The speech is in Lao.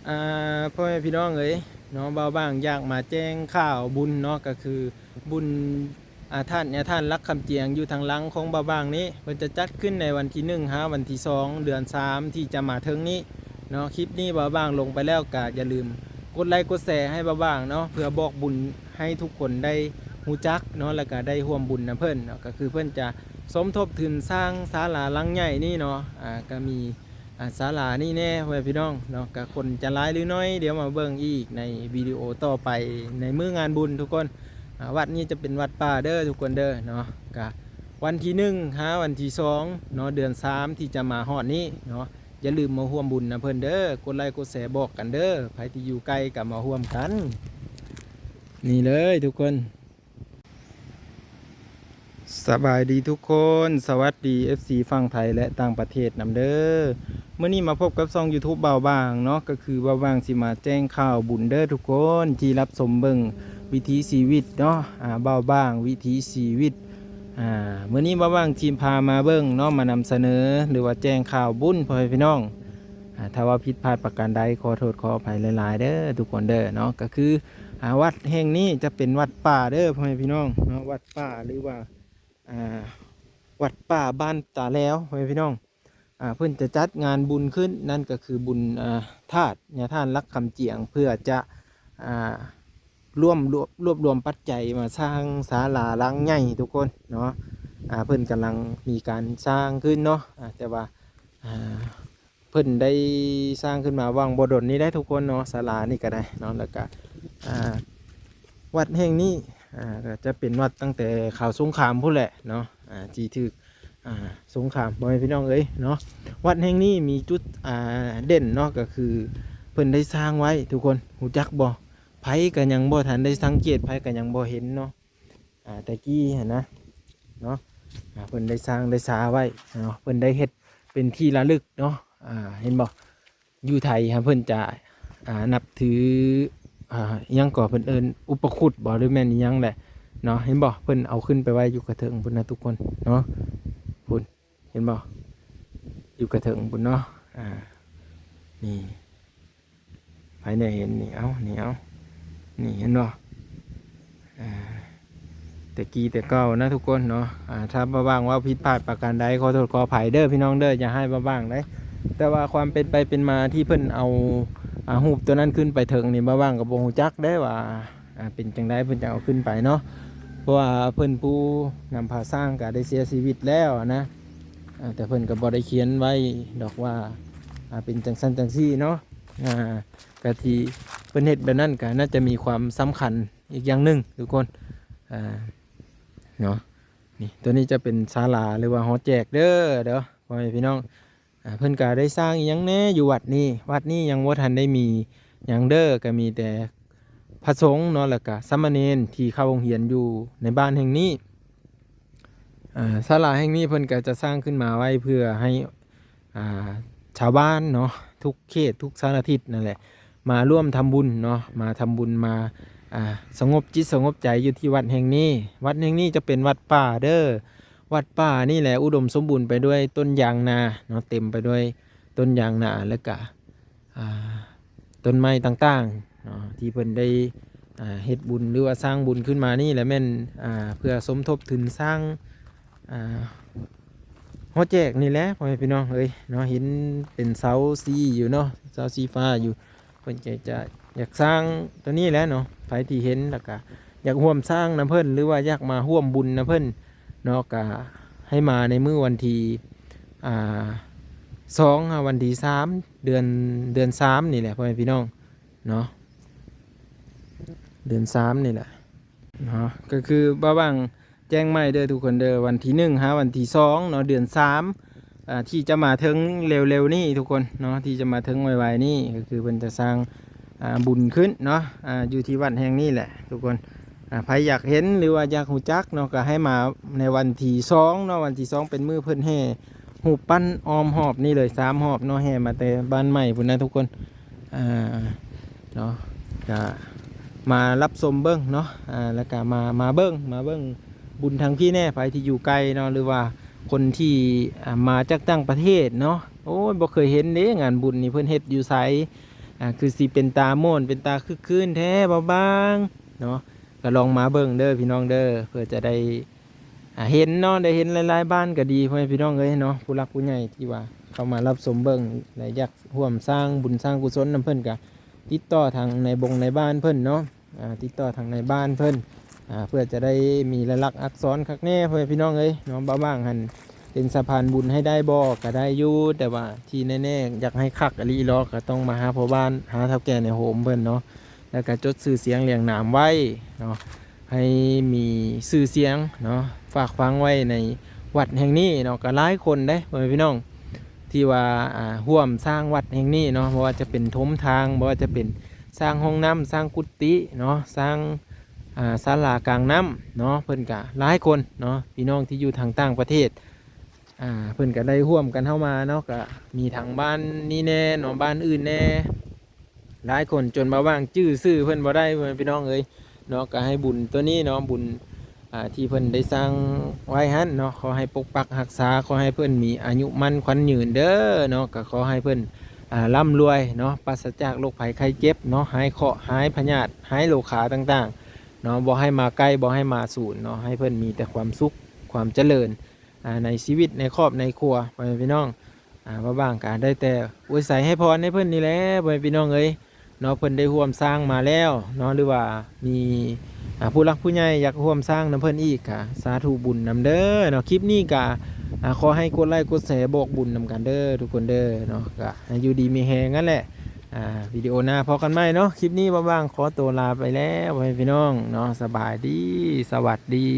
ອ່າ ພໍ່ແມ່ພີ່ນ້ອງເອີຍເນາະ, ບ່າວບາງຢາກມາແຈ້ງຂ່າວບຸນເນາະ, ກໍຄືບຸນ ອ່າ ທາດຍາທ່ານຫຼັກຄຳຈຽງ ຢູ່ທາງຫຼັງຂອງບ່າວບາງນີ້ ເພິ່ນຈະຈັດຂຶ້ນໃນວັນທີໜຶ່ງຫາວັນທີສອງ ເດືອນສາມ ທີ່ຈະມາເຖິງນີ້ເນາະ. ຄລິບນີ້ບ່າວບາງລົງໄປແລ້ວ ກໍຢ່າລືມກົດໄລກົດແຊໃຫ້ບ່າວບາງເນາະ, ເພື່ອບອກບຸນໃຫ້ທຸກຄົນໄດ້ຮູ້ຈັກເນາະ ແລ້ວກໍໄດ້ຮ່ວມບຸນນຳເພິ່ນເນາະ. ກໍຄືເພິ່ນຈະສົມທົບທຶນສ້າງສາລາຫຼັງໃຫຍ່ນີ້ເນາະ, ອ່າ ກໍມີ ອ່າ ສາລານີ້ແດ່ ພໍ່ແມ່ພີ່ນ້ອງເນາະ, ກະຄົນຈະຫຼາຍຫຼືໜ້ອຍ ດຽວມາເບິ່ງອີກໃນວິດີໂອຕໍ່ໄປໃນມື້ງານບຸນທຸກຄົນ. ອ່າ ວັດນີ້ຈະເປັນວັດປ່າເດີທຸກຄົນເດີເນາະ, ກະວັນທີໜຶ່ງຫາວັນທີສອງເນາະ ເດືອນສາມ ທີ່ຈະມາຮອດນີ້ເນາະ, ຢ່າລືມມາຮ່ວມບຸນນຳເພິ່ນເດີ. ກົດໄລກົດແຊບອກກັນເດີ, ໃຜທີ່ຢູ່ໃກ້ກໍມາຮ່ວມກັນ. ນີ້ເລີຍທຸກຄົນ. ສະບາຍດີທຸກຄົນ, ສະຫວັດດີ ເອັຟຊີ ຝັ່ງໄທ ແລະ ຕ່າງປະເທດນຳເດີ. ມື້ນີ້ມາພົບກັບຊ່ອງ YouTube ບ່າວບາງເນາະ, ກໍຄືບ່າວບາງຊິມາແຈ້ງຂ່າວບຸນເດີທຸກຄົນ ທີ່ຮັບຊົມເບິ່ງວິຖີຊີວິດເນາະ, ອ່າ ບ່າວບາງວິຖີຊີວິດ. ອ່າ ມື້ນີ້ບ່າວບາງຊິພາມາເບິ່ງເນາະ, ມານຳສະເໜີ ຫຼືວ່າແຈ້ງຂ່າວບຸນ ພໍ່ແມ່ພີ່ນ້ອງ. ອ່າ ຖ້າວ່າຜິດພາດປະການໃດ ຂໍໂທດຂໍອະໄພຫຼາຍໆເດີທຸກຄົນເດີເນາະ. ກໍຄື ອ່າ ວັດແຫ່ງນີ້ຈະເປັນວັດປ່າເດີ ພໍ່ແມ່ພີ່ນ້ອງເນາະ, ວັດປ່າ ຫຼືວ່າ ອ່າ ວັດປ່າບ້ານຕາແລວ ພໍ່ແມ່ພີ່ນ້ອງ. ອ່າ ເພິ່ນຈະຈັດງານບຸນຂຶ້ນ, ນັ້ນກໍຄືບຸນ ອ່າ ທາດຍາທ່ານຫຼັກຄຳຈຽງ ເພື່ອຈະ ອ່າ ລວມ ລວບ ລວບລວມປັດໄຈມາສ້າງສາລາຫຼັງໃຫຍ່ທຸກຄົນເນາະ. ອ່າ ເພິ່ນກຳລັງມີການສ້າງຂຶ້ນເນາະ, ອ່າ ແຕ່ວ່າ ອ່າ ເພິ່ນໄດ້ສ້າງຂຶ້ນມາຫວ່າງບໍ່ດົນນີ້ໄດ້ທຸກຄົນເນາະ, ສາລານີ້ກໍໄດ້ເນາະ. ແລ້ວກໍ ອ່າ ວັດແຫ່ງນີ້ ອ່າ ກໍຈະເປັນວັດຕັ້ງແຕ່ຄາວສົງຄາມພຸ້ນແຫຼະເນາະ, ອ່າ ທີ່ຖືກ ອ່າ ສົງຄາມ ພໍ່ແມ່ພີ່ນ້ອງເອີຍເນາະ. ວັດແຫ່ງນີ້ມີຈຸດ ອ່າ ເດັ່ນເນາະ, ກໍຄືເພິ່ນໄດ້ສ້າງໄວ້ ທຸກຄົນຮູ້ຈັກບໍ່? ໃຜກໍຍັງບໍ່ທັນໄດ້ສັງເກດ, ໃຜກໍຍັງບໍ່ເຫັນເນາະ. ອ່າ ແຕ່ກີ້ຫັ້ນນະເນາະ, ອ່າ ເພິ່ນໄດ້ສ້າງໄດ້ສາໄວ້ເນາະ, ເພິ່ນໄດ້ເຮັດເປັນທີ່ລະລຶກເນາະ. ອ່າ ເຫັນບໍ່? ຢູ່ໄທຫັ້ນເພິ່ນຈະ ອ່າ ນັບຖື ອ່າ ອີ່ຫຍັງກໍເພິ່ນເອີ້ນອຸປະຄຸດບໍ ຫຼືແມ່ນອີ່ຫຍັງແຫຼະເນາະ. ເຫັນບໍ່? ເພິ່ນເອົາຂຶ້ນໄປໄວ້ຢູ່ກະເທິງພຸ້ນນະທຸກຄົນເນາະ, ພຸ້ນ ເຫັນບໍ່? ຢູ່ກະເທິງພຸ້ນເນາະ. ອ່າ ນີ້ ໃຜແດ່ເຫັນນີ້? ເອົ້າ ນີ້ ເອົ້າ ນີ້ ເຫັນບໍ່? ອ່າ ແຕ່ກີ້ແຕ່ເກົ່ານະທຸກຄົນເນາະ. ອ່າ ຖ້າບ່າວບາງເວົ້າຜິດພາດປະການໃດ ຂໍໂທດຂໍອະໄພເດີພີ່ນ້ອງເດີ, ຢ່າຮ້າຍບ່າວບາງເດ້. ແຕ່ວ່າຄວາມເປັນໄປເປັນມາທີ່ເພິ່ນເອົາ ອ່າ ຮູບຕົວນັ້ນຂຶ້ນໄປເທິງນີ້ ບ່າວບາງກໍບໍ່ຮູ້ຈັກເດ້ວ່າ ອ່າ ເປັນຈັ່ງໃດເພິ່ນຈະເອົາຂຶ້ນໄປເນາະ, ເພາະວ່າເພິ່ນຜູ້ນຳພາສ້າງກໍໄດ້ເສຍຊີວິດແລ້ວນະ. ອ່າ ແຕ່ເພິ່ນກໍບໍ່ໄດ້ຂຽນໄວ້ດອກວ່າ ອ່າ ເປັນຈັ່ງຊັ້ນຈັ່ງຊີ້ເນາະ. ອ່າ ກະທີ່ເພິ່ນເຮັດແບບນັ້ນກະໜ້າຈະມີຄວາມສຳຄັນອີກຢ່າງໜຶ່ງທຸກຄົນ ອ່າ ເນາະ. ນີ້ ຕົວນີ້ຈະເປັນສາລາ ຫຼືວ່າຫໍແຈກເດີ ເດີ ພໍ່ແມ່ພີ່ນ້ອງ. ອ່າ ເພິ່ນກະໄດ້ສ້າງອີ່ຫຍັງແດ່ຢູ່ວັດນີ້? ວັດນີ້ຍັງບໍ່ທັນໄດ້ມີຫຍັງເດີ, ກະມີແຕ່ພະສົງເນາະ ແລ້ວກະສາມະເນນທີ່ເຂົ້າໂຮງຮຽນຢູ່ໃນບ້ານແຫ່ງນີ້. ອ່າ ສາລາແຫ່ງນີ້ເພິ່ນກໍຈະສ້າງຂຶ້ນມາໄວ້ເພື່ອໃຫ້ ອ່າ ຊາວບ້ານເນາະ ທຸກເຂດທຸກສາລະທິດນັ້ນແຫຼະ ມາຮ່ວມທຳບຸນເນາະ, ມາທຳບຸນ ມາ ອ່າ ສະຫງົບຈິດສະຫງົບໃຈຢູ່ທີ່ວັດແຫ່ງນີ້. ວັດແຫ່ງນີ້ຈະເປັນວັດປ່າເດີ. ວັດປ່ານີ້ແຫຼະ ອຸດົມສົມບູນໄປດ້ວຍຕົ້ນຢາງນາເນາະ, ເຕັມໄປດ້ວຍຕົ້ນຢາງນາ ແລ້ວກະ ອ່າ ຕົ້ນໄມ້ຕ່າງໆເນາະ ທີ່ເພິ່ນໄດ້ ອ່າ ເຮັດບຸນ ຫຼືວ່າສ້າງບຸນຂຶ້ນມານີ້ແຫຼະ ແມ່ນ ອ່າ ເພື່ອສົມທົບທຶນສ້າງ ອ່າ ຫໍແຈກນີ້ແຫຼະ ພໍ່ແມ່ພີ່ນ້ອງເອີຍເນາະ. ເຫັນເປັນເສົາສີຢູ່ເນາະ, ເສົາສີຟ້າຢູ່ ເພິ່ນກໍຈະຢາກສ້າງຕົວນີ້ແຫຼະເນາະ. ໃຜທີ່ເຫັນແລ້ວກະຢາກຮ່ວມສ້າງນຳເພິ່ນ ຫຼືວ່າຢາກມາຮ່ວມບຸນນຳເພິ່ນເນາະ ກະໃຫ້ມາໃນມື້ວັນທີ ອ່າ ສອງຫາວັນທີສາມ ເດືອນ ເດືອນສາມນີ້ແຫຼະ ພໍ່ແມ່ພີ່ນ້ອງເນາະ, ເດືອນສາມນີ້ແຫຼະເນາະ. ກໍຄືບ່າວບາງແຈ້ງໃໝ່ເດີທຸກຄົນເດີ, ວັນທີໜຶ່ງຫາວັນທີສອງເນາະ ເດືອນສາມ ອ່າ ທີ່ຈະມາເຖິງເລັວໆນີ້ທຸກຄົນເນາະ, ທີ່ຈະມາເຖິງໄວໆນີ້ ກໍຄືເພິ່ນຈະສ້າງ ອ່າ ບຸນຂຶ້ນເນາະ, ອ່າ ຢູ່ທີ່ວັດແຫ່ງນີ້ແຫຼະທຸກຄົນ. ອ່າ ໃຜຢາກເຫັນ ຫຼືວ່າຢາກຮູ້ຈັກເນາະ ກໍໃຫ້ມາໃນວັນທີສອງເນາະ, ວັນທີສອງເປັນມື້ເພິ່ນແຫ່ຮູບປັ້ນອ້ອມຮອບນີ້ເລີຍ ສາມຮອບເນາະ, ແຫ່ມາແຕ່ບ້ານໃໝ່ພຸ້ນນະທຸກຄົນ. ອ່າ ເນາະ ກະມາຮັບຊົມເບິ່ງເນາະ, ອ່າ ແລ້ວກະມາ ມາເບິ່ງ ມາເບິ່ງບຸນທາງພີ້ແດ່, ໃຜທີ່ຢູ່ໄກເນາະ ຫຼືວ່າຄົນທີ່ ອ່າ ມາຈາກຕ່າງປະເທດເນາະ. ໂອ້ຍ ບໍ່ເຄີຍເຫັນເດ້ ງານບຸນນີ້ເພິ່ນເຮັດຢູ່ໃສ? ອ່າ ຄືຊິເປັນຕາມ່ວນ ເປັນຕາຄຶກຄື້ນແທ້ ບ່າວບາງເນາະ. ກໍລອງມາເບິ່ງເດີພີ່ນ້ອງເດີ ເພື່ອຈະໄດ້ ອ່າ ເຫັນເນາະ ໄດ້ເຫັນຫຼາຍໆບ້ານກໍດີ ພໍ່ແມ່ພີ່ນ້ອງເອີຍເນາະ. ຜູ້ຫຼັກຜູ້ໃຫຍ່ທີ່ວ່າເຂົ້າມາຮັບຊົມເບິ່ງ ແລະ ຢາກຮ່ວມສ້າງບຸນສ້າງກຸສົນນຳເພິ່ນ ກໍຕິດຕໍ່ທາງນາຍບົງນາຍບ້ານເພິ່ນເນາະ. ອ່າ ຕິດຕໍ່ທາງນາຍບ້ານເພິ່ນ ອ່າ ເພື່ອຈະໄດ້ມີລາຍລັກອັກສອນຄັກແນ່ ພໍ່ແມ່ພີ່ນ້ອງເອີຍເນາະ. ບ່າວບາງຫັ້ນເປັນສະພານບຸນໃຫ້ໄດ້ບໍ່ ກໍໄດ້ຢູ່ ແຕ່ວ່າທີ່ແນ່ໆ ຢາກໃຫ້ຄັກອີ່ຫຼີເນາະ ກໍຕ້ອງມາຫາພໍ່ບ້ານ ຫາເຖົ້າແກ່ໃນໂຮມເພິ່ນເນາະ ແລ້ວກໍຈົດຊື່ສຽງລຽງນາມໄວ້ເນາະ ໃຫ້ມີຊື່ສຽງເນາະ ຝາກຝັງໄວ້ໃນວັດແຫ່ງນີ້ເນາະ. ກໍຫຼາຍຄົນເດ້ ພໍ່ແມ່ພີ່ນ້ອງ ທີ່ວ່າ ອ່າ ຮ່ວມສ້າງວັດແຫ່ງນີ້ເນາະ ບໍ່ວ່າຈະເປັນຖົມທາງ ບໍ່ວ່າຈະເປັນສ້າງຫ້ອງນ້ຳ ສ້າງກຸຕິເນາະ ສ້າງ ອ່າ ສາລາກາງນ້ຳເນາະ. ເພິ່ນກະຫຼາຍຄົນເນາະ ພີ່ນ້ອງທີ່ຢູ່ທາງຕ່າງປະເທດ ອ່າ ເພິ່ນກະໄດ້ຮ່ວມກັນເຂົ້າມາເນາະ ກະມີທາງບ້ານນີ້ແດ່ເນາະ ບ້ານອື່ນແດ່ ຫຼາຍຄົນ ຈົນບ່າວບາງຈື່ຊື່ເພິ່ນບໍ່ໄດ້ ພີ່ນ້ອງເອີຍເນາະ. ກະໃຫ້ບຸນໂຕນີ້ເນາະ ບຸນ ອ່າ ທີ່ເພິ່ນໄດ້ສ້າງໄວ້ຫັ້ນເນາະ ຂໍໃຫ້ປົກປັກຮັກສາ ຂໍໃຫ້ເພິ່ນມີອາຍຸໝັ້ນຂວັນຍືນເດີເນາະ. ກໍຂໍໃຫ້ເພິ່ນ ອ່າ ລ່ຳລວຍເນາະ ປາສະຈາກໂລກໄພໄຂ້ເຈັບເນາະ ຫາຍເຄາະ ຫາຍພະຍາດ ຫາຍໂລຄາຕ່າງໆເນາະ ບໍ່ໃຫ້ມາໃກ້ ບໍ່ໃຫ້ມາສູນເນາະ ໃຫ້ເພິ່ນມີແຕ່ຄວາມສຸກ ຄວາມຈະເລີນ ອ່າ ໃນຊີວິດ ໃນຄອບໃນຄົວ ພໍ່ແມ່ພີ່ນ້ອງ. ອ່າ ບ່າວບາງກະໄດ້ແຕ່ອວຍໄສໃຫ້ພອນໃຫ້ເພິ່ນນີ້ແຫຼະ ພໍ່ແມ່ພີ່ນ້ອງເອີຍເນາະ. ເພິ່ນໄດ້ຮ່ວມສ້າງມາແລ້ວເນາະ ຫຼືວ່າມີ ອ່າ ຜູ້ຫຼັກຜູ້ໃຫຍ່ຢາກຮ່ວມສ້າງນຳເພິ່ນອີກ ກະສາທຸບຸນນຳເດີເນາະ. ຄລິບນີ້ກະ ອ່າ ຂໍໃຫ້ກົດໄລ້ກົດແຊບອກບຸນນຳກັນເດີທຸກຄົນເດີເນາະ. ກະໃຫ້ຢູ່ດີມີແຮງນັ້ນແຫຼະ ອ່າ ວິດີໂອໜ້າພໍ້ກັນໃໝ່ເນາະ. ຄລິບນີ້ບ່າວບາງຂໍໂຕລາໄປແລ້ວ ພໍ່ແມ່ພີ່ນ້ອງເນາະ. ສະບາຍດີ ສະຫວັດດີ.